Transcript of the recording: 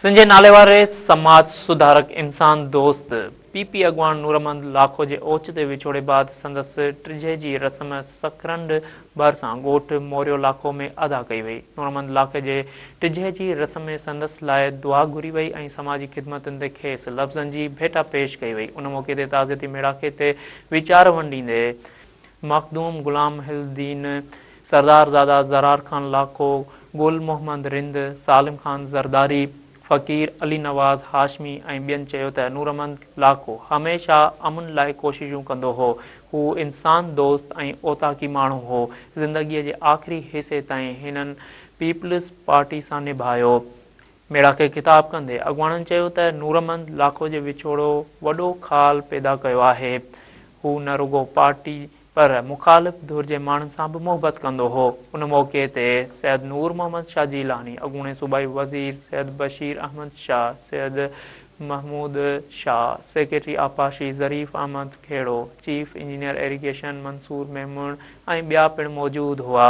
سنڌ جي ناليواري سماج سڌارڪ انسان دوست پي پي اڳواڻ نوراحمد لاکو جي اوچتي وڇوڙي بعد سندس ٽجهي جي رسم سڪرنڊ ڀرسان ڳوٺ موريو لاکو ۾ ادا ڪئي وئي. نوراحمد لاکي جي ٽجهي جي رسم ۾ سندس لاء دعا گهري وئي ۽ سماجي خدمتن تي کيس لفظن جي ڀيٽا پيش ڪئي وئي. ان موقعي تي تعزيتي ميڙاڪي تي ويچار ونڊيندي مخدوم غلام محي الدين، سردار زاده زرار خان لاکو، گل محمد رند، سالم خان زرداري، فقير علي نواز هاشمي ۽ ٻين چيو ته نوراحمد لاکو هميشه امن لاء ڪوششون ڪندو هو، هو انسان دوست ۽ اوطاقي ماڻهو هو، زندگيء جي آخري حصي تائين هنن پيپلز پارٽي سان نڀايو. ميڙاڪي خطاب ڪندي اڳواڻن چيو ته نوراحمد لاکو جي وڇوڙو وڏو خال پيدا ڪيو آهي، هو نه رڳو پارٽي پر مخالف ڌر جي ماڻهن سان به محبت ڪندو هو. ان موقعي تي سيد نور محمد شاهه جيلاني، اڳوڻي صوبائي وزير سيد بشير احمد شاهه، سيد محمود شاهه، سيڪريٽري آبپاشي Zarif Ahmed Khuhro, chief engineer irrigation Mansoor Memon ۽ ٻيا پڻ موجود هئا.